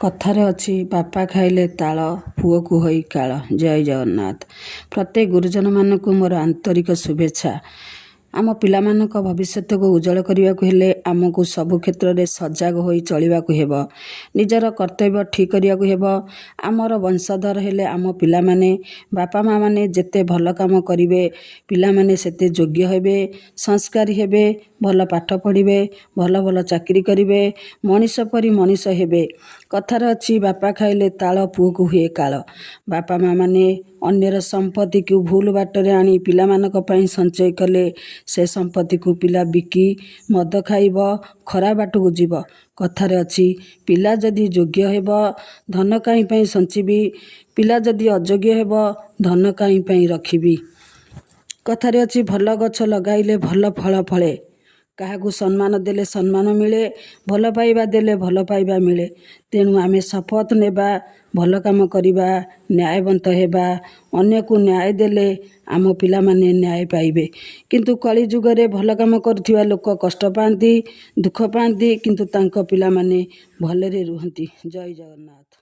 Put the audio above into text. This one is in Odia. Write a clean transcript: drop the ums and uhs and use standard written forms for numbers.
କଥାରେ ଅଛି, ବାପା ଖାଇଲେ ତାଳ, ପୁଅକୁ ହୋଇ କାଳ। ଜୟ ଜଗନ୍ନାଥ। ପ୍ରତ୍ୟେକ ଗୁରୁଜନମାନଙ୍କୁ ମୋର ଆନ୍ତରିକ ଶୁଭେଚ୍ଛା। ଆମ ପିଲାମାନଙ୍କ ଭବିଷ୍ୟତକୁ ଉଜ୍ଜଳ କରିବାକୁ ହେଲେ ଆମକୁ ସବୁ କ୍ଷେତ୍ରରେ ସଜାଗ ହୋଇ ଚଳିବାକୁ ହେବ। ନିଜର କର୍ତ୍ତବ୍ୟ ଠିକ୍ କରିବାକୁ ହେବ। ଆମର ବଂଶଧର ହେଲେ ଆମ ପିଲାମାନେ। ବାପା ମାଆମାନେ ଯେତେ ଭଲ କାମ କରିବେ, ପିଲାମାନେ ସେତେ ଯୋଗ୍ୟ ହେବେ, ସଂସ୍କାରୀ ହେବେ, ଭଲ ପାଠ ପଢ଼ିବେ, ଭଲ ଭଲ ଚାକିରି କରିବେ, ମଣିଷ ପରି ମଣିଷ ହେବେ। କଥାରେ ଅଛି, ବାପା ଖାଇଲେ ତାଳ, ପୁଅକୁ ହୁଏ କାଳ। ବାପା ମାଆମାନେ ଅନ୍ୟର ସମ୍ପତ୍ତିକୁ ଭୁଲ ବାଟରେ ଆଣି ପିଲାମାନଙ୍କ ପାଇଁ ସଞ୍ଚୟ କଲେ, ସେ ସମ୍ପତ୍ତିକୁ ପିଲା ବିକି ମଦ ଖାଇବ, ଖରାପ ବାଟକୁ ଯିବ। କଥାରେ ଅଛି, ପିଲା ଯଦି ଯୋଗ୍ୟ ହେବ, ଧନ କାହିଁ ପାଇଁ ସଞ୍ଚିବି? ପିଲା ଯଦି ଅଯୋଗ୍ୟ ହେବ, ଧନ କାହିଁ ପାଇଁ ରଖିବି? କଥାରେ ଅଛି, ଭଲ ଗଛ ଲଗାଇଲେ ଭଲ ଫଳ ଫଳେ। କାହାକୁ ସମ୍ମାନ ଦେଲେ ସମ୍ମାନ ମିଳେ, ଭଲ ପାଇବା ଦେଲେ ଭଲ ପାଇବା ମିଳେ। ତେଣୁ ଆମେ ଶପଥ ନେବା, ଭଲ କାମ କରିବା, ନ୍ୟାୟବନ୍ତ ହେବା। ଅନ୍ୟକୁ ନ୍ୟାୟ ଦେଲେ ଆମ ପିଲାମାନେ ନ୍ୟାୟ ପାଇବେ। କିନ୍ତୁ କଳି ଯୁଗରେ ଭଲ କାମ କରୁଥିବା ଲୋକ କଷ୍ଟ ପାଆନ୍ତି, ଦୁଃଖ ପାଆନ୍ତି, କିନ୍ତୁ ତାଙ୍କ ପିଲାମାନେ ଭଲରେ ରୁହନ୍ତି। ଜୟ ଜଗନ୍ନାଥ।